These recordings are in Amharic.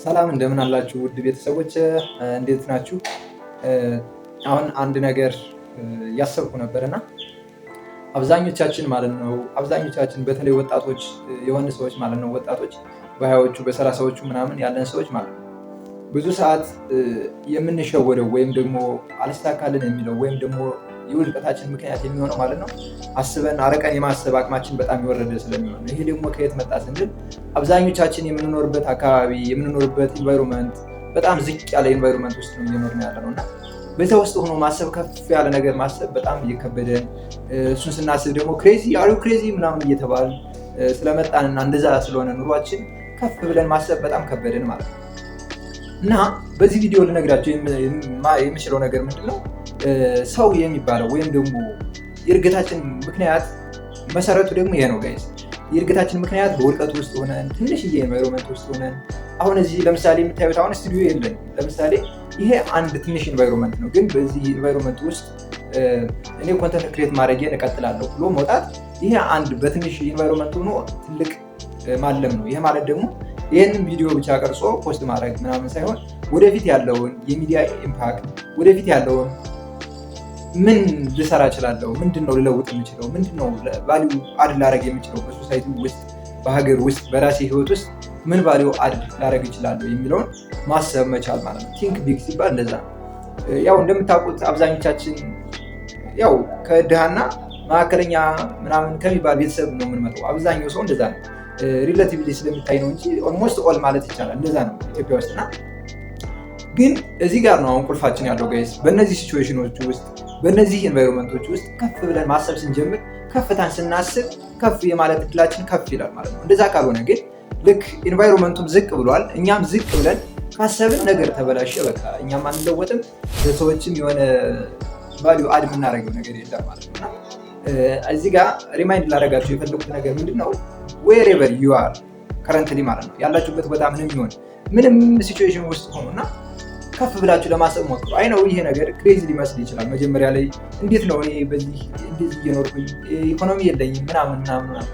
ሰላም እንደምን አላችሁ ውድ ቤተሰቦች፣ እንዴት ናችሁ? አሁን አንድ ነገር እያሰብኩ ነበር እና አብዛኞቻችን ማለት ነው፣ አብዛኞቻችን በተለይ ወጣቶች የሆኑ ሰዎች ማለት ነው፣ ወጣቶች በ20ዎቹ በ30ዎቹ ምናምን ያለን ሰዎች ማለት ነው፣ ብዙ ሰዓት የምንሸወደው ወይም ደግሞ አልሳካልን የሚለው ወይም ደግሞ የውድቀታችን ምክንያት የሚሆነው ማለት ነው፣ አስበን አርቀን የማሰብ አቅማችን በጣም የወረደ ስለሚሆን ነው። ይሄ ደግሞ ከየት መጣ ስንል አብዛኞቻችን የምንኖርበት አካባቢ፣ የምንኖርበት environment በጣም ዝቅ ያለ environment ውስጥ ነው እየኖርን ያለ ነው። እና በዛ ውስጥ ሆኖ ማሰብ፣ ከፍ ያለ ነገር ማሰብ በጣም እየከበደን፣ እሱን ስናስብ ደግሞ "crazy, are you crazy" ምናምን እየተባል ስለመጣንና እንደዛ ስለሆነ ኑሯችን ከፍ ብለን ማሰብ በጣም ከበደን ማለት ነው። እና በዚህ ቪዲዮ ልነግራችሁ የምችለው ነገር ምንድን ነው? ሰው የሚባለው ወይም ደግሞ የእድገታችን ምክንያት መሰረቱ ደግሞ ይሄ ነው guys። የእድገታችን ምክንያት በውድቀት ውስጥ ሆነን፣ ትንሽዬ environment ውስጥ ሆነን፣ አሁን እዚህ ለምሳሌ የምታዩት አሁን ስቱዲዮ የለኝም። ለምሳሌ ይሄ አንድ ትንሽ environment ነው፣ ግን በዚህ environment ውስጥ እኔ content create ማድረጌን እቀጥላለሁ ብሎ መውጣት ይሄ አንድ በትንሽ environment ሆኖ ትልቅ ማለም ነው። ይሄ ማለት ደግሞ ይህንን ቪዲዮ ብቻ ቀርጾ post ማድረግ ምናምን ሳይሆን ወደፊት ያለውን የሚዲያ impact፣ ወደፊት ያለውን ምን ልሰራ እችላለሁ፣ ምንድን ነው ልለውጥ የምችለው፣ ምንድን ነው value add ላደርግ የምችለው፣ በ society ውስጥ፣ በሀገር ውስጥ፣ በራሴ ህይወት ውስጥ ምን value add ላደርግ እችላለሁ የሚለውን ማሰብ መቻል ማለት ነው። Think big ሲባል እንደዛ ነው። ያው እንደምታውቁት አብዛኞቻችን ያው ከድሃና መካከለኛ ምናምን ከሚባል ቤተሰብ ነው የምንመጣው። አብዛኛው ሰው እንደዛ ነው። Relatively ስለሚታይ ነው እንጂ almost all ማለት ይቻላል እንደዛ ነው ኢትዮጵያ ውስጥ። እና ግን እዚህ ጋር ነው አሁን ቁልፋችን ያለው guys። በእነዚህ situation ኖች ውስጥ፣ በእነዚህ environment ኦች ውስጥ ከፍ ብለን ማሰብ ስንጀምር፣ ከፍታን ስናስብ ከፍ የማለት እድላችን ከፍ ይላል ማለት ነው። እንደዛ ካልሆነ ግን ልክ environment ኡም ዝቅ ብሏል፣ እኛም ዝቅ ብለን ካሰብን ነገር ተበላሸ። በቃ እኛም አንለወጥም፣ ለሰዎችም የሆነ value add የምናደርገው ነገር የለም ማለት ነው። እና እዚህ ጋር remind ላደርጋችሁ የፈለጉት ነገር ምንድን ነው? Wherever you are currently ማለት ነው፣ ያላችሁበት ቦታ ምንም ይሆን ምንም situation ውስጥ ሆኑ እና ከፍ ብላችሁ ለማሰብ ሞክሩ። I know ይሄ ነገር crazy ሊመስል ይችላል። መጀመሪያ ላይ እንዴት ነው እኔ በዚህ እንደዚህ እየኖርኩኝ፣ ኢኮኖሚ የለኝም ምናምን ምናምን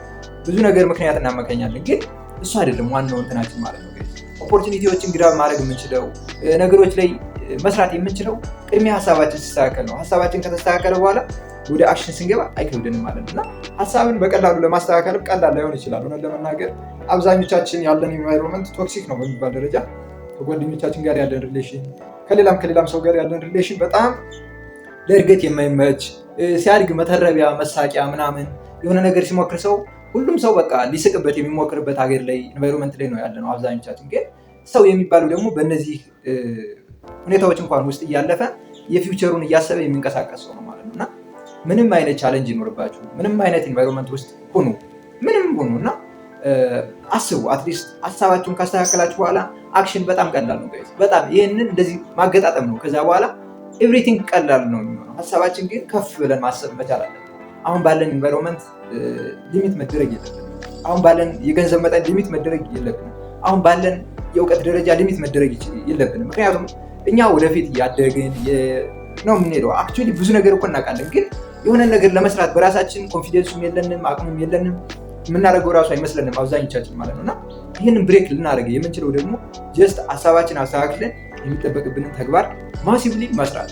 ብዙ ነገር ምክንያት እናመካኛለን። ግን እሱ አይደለም ዋናው እንትናችን ማለት ነው። Opportunity ዎችን grab ማድረግ የምንችለው፣ ነገሮች ላይ መስራት የምንችለው ቅድሚያ ሀሳባችን ሲስተካከል ነው። ሀሳባችን ከተስተካከለ በኋላ ወደ action ስንገባ አይከብድንም ማለት ነው። እና ሀሳብን በቀላሉ ለማስተካከልም ቀላል ላይሆን ይችላል። እውነት ለመናገር አብዛኞቻችን ያለን environment toxic ነው በሚባል ደረጃ፣ ከጓደኞቻችን ጋር ያለን relation፣ ከሌላም ከሌላም ሰው ጋር ያለን relation በጣም ለእድገት የማይመች፣ ሲያድግ መተረቢያ፣ መሳቂያ ምናምን፣ የሆነ ነገር ሲሞክር ሰው ሁሉም ሰው በቃ ሊስቅበት የሚሞክርበት ሀገር ላይ፣ environment ላይ ነው ያለ ነው አብዛኞቻችን። ግን ሰው የሚባለው ደግሞ በእነዚህ ሁኔታዎች እንኳን ውስጥ እያለፈ የ future ኡን እያሰበ የሚንቀሳቀስ ሰው ነው ማለት ነው። እና ምንም አይነት challenge ይኖርባችሁ፣ ምንም አይነት environment ውስጥ ሁኑ፣ ምንም ሁኑ እና አስቡ። At least ሀሳባችሁን ካስተካከላችሁ በኋላ action በጣም ቀላል ነው guys። በጣም ይህንን እንደዚህ ማገጣጠም ነው። ከዛ በኋላ everything ቀላል ነው የሚሆነው። ሀሳባችን ግን ከፍ ብለን ማሰብ መቻል አለብን። አሁን ባለን environment limit መደረግ የለብንም። አሁን ባለን የገንዘብ መጠን limit መደረግ የለብንም። አሁን ባለን የእውቀት ደረጃ limit መደረግ የለብንም። ምክንያቱም እኛ ወደፊት እያደግን ነው የምንሄደው። Actually ብዙ ነገር እኮ እናውቃለን፣ ግን የሆነ ነገር ለመስራት በራሳችን confidence ኡም የለንም፣ አቅሙም የለንም፣ የምናደርገው ራሱ አይመስለንም አብዛኞቻችን ማለት ነው። እና ይህንን break ልናደርግ የምንችለው ደግሞ just ሀሳባችን አስተካክለን የሚጠበቅብንን ተግባር massively መስራት።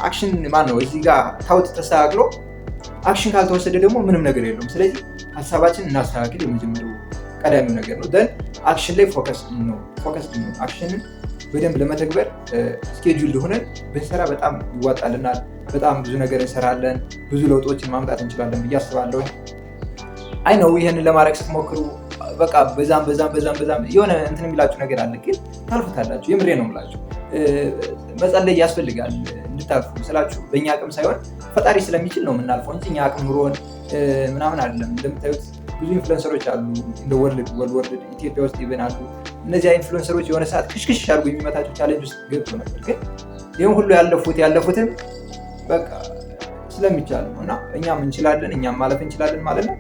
Action ማን ነው እዚህ ጋር thought ተስተካክሎ action ካልተወሰደ ደግሞ ምንም ነገር የለውም። ስለዚህ ሀሳባችን እናስተካክል የመጀመሪያው ቀዳሚው ነገር ነው። Then action ላይ focus ነው፣ focus ነው። Action ን በደንብ ለመተግበር schedule ሆነን ብንሰራ በጣም ይዋጣልናል። በጣም ብዙ ነገር እንሰራለን፣ ብዙ ለውጦችን ማምጣት እንችላለን ብዬ አስባለሁ። I know ይህንን ለማድረግ ስትሞክሩ በቃ በዛም በዛም በዛም በዛም የሆነ እንትን የሚላችሁ ነገር አለ፣ ግን ታልፉታላችሁ። የምሬ ነው የምላችሁ። መጸለይ ያስፈልጋል እንድታልፉ ስላችሁ በእኛ አቅም ሳይሆን ፈጣሪ ስለሚችል ነው የምናልፈው እንጂ እኛ አቅም ኑሮን ምናምን አይደለም። እንደምታዩት ብዙ influencer ኦች አሉ እንደ world ኢትዮጵያ ውስጥ even አሉ። እነዚያ influencer ኦች የሆነ ሰዓት ክሽክሽ አድርጎ የሚመታቸው challenge ውስጥ ገብቶ ነበር። ግን ይህም ሁሉ ያለፉት ያለፉትም በቃ ስለሚቻል ነው። እና እኛም እንችላለን፣ እኛም ማለፍ እንችላለን ማለት ነው።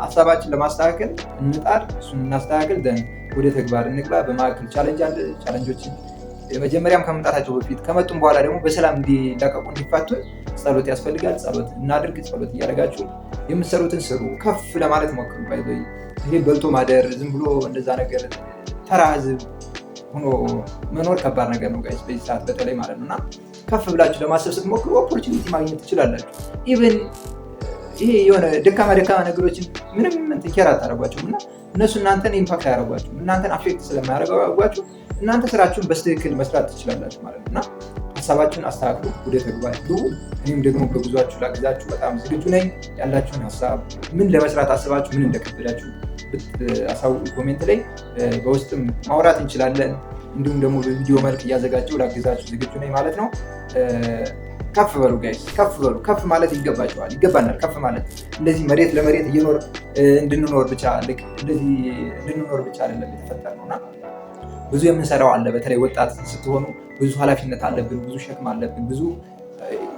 ሀሳባችን ለማስተካከል እንጣር፣ እሱን እናስተካክል፣ then ወደ ተግባር እንግባ። በመካከል challenge አለ። Challenge ኦችን መጀመሪያም ከመምጣታቸው በፊት፣ ከመጡም በኋላ ደግሞ በሰላም እንዲለቀቁ፣ እንዲፋቱን ጸሎት ያስፈልጋል። ጸሎት እናድርግ። ጸሎት እያደረጋችሁ የምትሰሩትን ስሩ። ከፍ ለማለት ሞክሩ። ይሄ በልቶ ማደር ዝም ብሎ እንደዛ ነገር ተራ ህዝብ ሆኖ መኖር ከባድ ነገር ነው guys፣ በዚህ ሰዓት በተለይ ማለት ነው። እና ከፍ ብላችሁ ለማሰብ ስትሞክሩ opportunity ማግኘት ትችላላችሁ። Even ይሄ የሆነ ደካማ ደካማ ነገሮችን ምንም care አታደርጓቸውም እና እነሱ እናንተን impact አያደርጓችሁም። እናንተን affect ስለማያደርጓችሁ እናንተ ስራችሁን በትክክል መስራት ትችላላችሁ ማለት ነው። እና ሀሳባችሁን አስተካክሉ፣ ወደ ተግባር ግቡ። እኔም ደግሞ በጉዟችሁ ላግዛችሁ በጣም ዝግጁ ነኝ። ያላችሁን ሀሳብ፣ ምን ለመስራት አስባችሁ ምን እንደከበዳችሁ ብታሳውቁ comment ላይ፣ በውስጥም ማውራት እንችላለን። እንዲሁም ደግሞ በቪዲዮ መልክ እያዘጋጀው ላግዛችሁ ዝግጁ ነኝ ማለት ነው። ከፍ በሉ guys፣ ከፍ በሉ። ከፍ ማለት ይገባችኋል፣ ይገባናል። ከፍ ማለት እንደዚህ መሬት ለመሬት እየኖር እንድንኖር ብቻ፣ እንደዚህ እንድንኖር ብቻ አይደለም የተፈጠርነው እና ብዙ የምንሰራው አለ። በተለይ ወጣት ስትሆኑ ብዙ ኃላፊነት አለብን፣ ብዙ ሸክም አለብን። ብዙ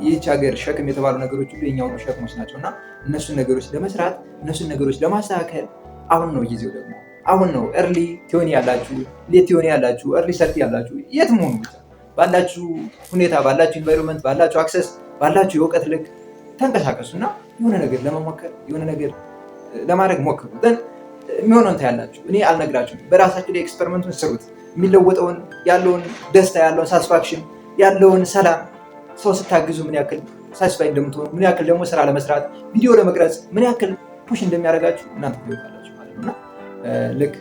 ይህች ሀገር ሸክም የተባሉ ነገሮች ሁሉ የኛ ሁሉ ሸክሞች ናቸው እና እነሱን ነገሮች ለመስራት፣ እነሱን ነገሮች ለማስተካከል አሁን ነው ጊዜው። ደግሞ አሁን ነው። Early 20 ያላችሁ፣ late 20 ያላችሁ፣ early 30 ያላችሁ፣ የትም ሆኑ ብቻ ባላችሁ ሁኔታ፣ ባላችሁ environment፣ ባላችሁ access፣ ባላችሁ የእውቀት ልክ ተንቀሳቀሱ እና የሆነ ነገር ለመሞከር፣ የሆነ ነገር ለማድረግ ሞክሩ። የሚሆነውን ታያላችሁ። እኔ አልነግራችሁም። በራሳችሁ ላይ experiment ኡን ስሩት። የሚለወጠውን፣ ያለውን ደስታ፣ ያለውን satisfaction፣ ያለውን ሰላም፣ ሰው ስታግዙ ምን ያክል satisfy እንደምትሆኑ፣ ምን ያክል ደግሞ ስራ ለመስራት፣ ቪዲዮ ለመቅረጽ ምን ያክል push እንደሚያደርጋችሁ እናንተ ታዩታላችሁ ማለት ነው። እና ልክ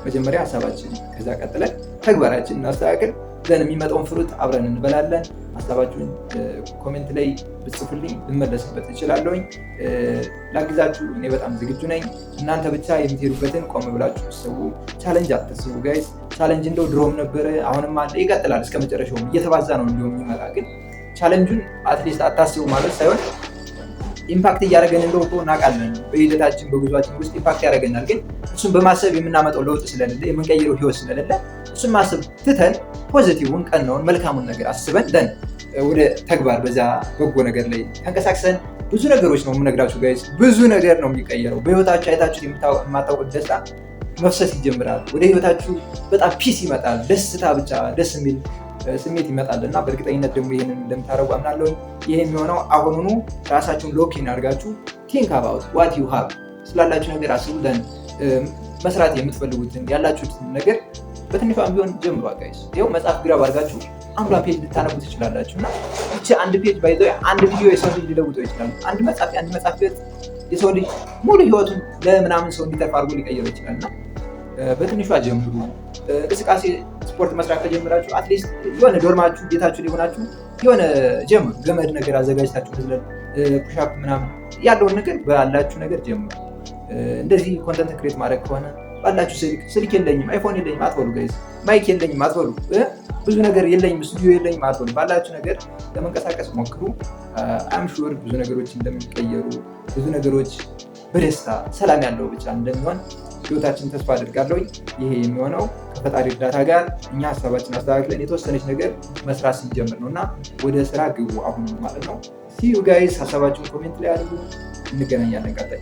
መጀመሪያ ሀሳባችን፣ ከዛ ቀጥለን ተግባራችን እናስተካክል። Then የሚመጣውን fruit አብረን እንበላለን። ሀሳባችሁን comment ላይ ብትጽፉልኝ ልመለስበት እችላለሁኝ። ላግዛችሁ እኔ በጣም ዝግጁ ነኝ። እናንተ ብቻ የምትሄዱበትን ቆም ብላችሁ አስቡ። Challenge አታስቡ guys። Challenge እንደው ድሮም ነበረ፣ አሁንም አለ፣ ይቀጥላል እስከ መጨረሻውም እየተባዛ ነው እንዲሁም የሚመጣ። ግን challenge ኡን at least አታስቡ ማለት ሳይሆን impact እያደረገን እንደው እኮ እናውቃለን። በሂደታችን በጉዟችን ውስጥ impact ያደርገናል። ግን እሱን በማሰብ የምናመጣው ለውጥ ስለሌለ፣ የምንቀይረው ህይወት ስለሌለ፣ እሱን ማሰብ ትተን positive ን፣ ቀናውን፣ መልካሙን ነገር አስበን then ወደ ተግባር በዛ በጎ ነገር ላይ ተንቀሳቅሰን ብዙ ነገሮች ነው የምነግራችሁ guys፣ ብዙ ነገር ነው የሚቀየረው። በህይወታችሁ አይታችሁት የማታውቁት ደስታ መፍሰስ ይጀምራል። ወደ ህይወታችሁ በጣም peace ይመጣል። ደስታ ብቻ፣ ደስ የሚል ስሜት ይመጣል እና በእርግጠኝነት ደግሞ ይህንን እንደምታደርጉ አምናለሁ። ይህ የሚሆነው አሁኑኑ ራሳችሁን lock in አድርጋችሁ think about what you have፣ ስላላችሁ ነገር አስቡ። Then መስራት የምትፈልጉትን ያላችሁትን ነገር በትንሿም ቢሆን ጀምሩ guys። ይኸው መጽሐፍ grab አድርጋችሁ አንዷን page ልታነቡ ትችላላችሁ እና ይቺ አንድ page by the way አንድ ቪዲዮ የሰው ልጅ ሊለውጠው ይችላል። አንድ መጽሐፍ፣ የአንድ መጽሐፍ ገጽ የሰው ልጅ ሙሉ ህይወቱን ለምናምን ሰው እንዲተርፍ አድርጎ ሊቀይረው ይችላል እና በትንሿ ጀምሩ። እንቅስቃሴ ስፖርት መስራት ከጀምራችሁ at least የሆነ dorm ኣችሁ፣ ቤታችሁ ሊሆናችሁ የሆነ ጀምሩ። ገመድ ነገር አዘጋጅታችሁ መዝለል፣ push up ምናምን ያለውን ነገር ባላችሁ ነገር ጀምሩ። እንደዚህ content create ማድረግ ከሆነ ባላችሁ ስልክ፣ ስልክ የለኝም፣ iPhone የለኝም አትበሉ guys። Mic የለኝም አትበሉ። ብዙ ነገር የለኝም፣ ስቱዲዮ የለኝም አትበሉ። ባላችሁ ነገር ለመንቀሳቀስ ሞክሩ። I'm sure ብዙ ነገሮች እንደሚቀየሩ፣ ብዙ ነገሮች በደስታ ሰላም ያለው ብቻ እንደሚሆን ህይወታችን ተስፋ አድርጋለሁ። ይሄ የሚሆነው ከፈጣሪ እርዳታ ጋር እኛ ሀሳባችን አስተካክለን የተወሰነች ነገር መስራት ስንጀምር ነው እና ወደ ስራ ግቡ አሁን ማለት ነው። See you guys። ሀሳባችሁን comment ላይ አድርጉ። እንገናኛለን ቀጣይ።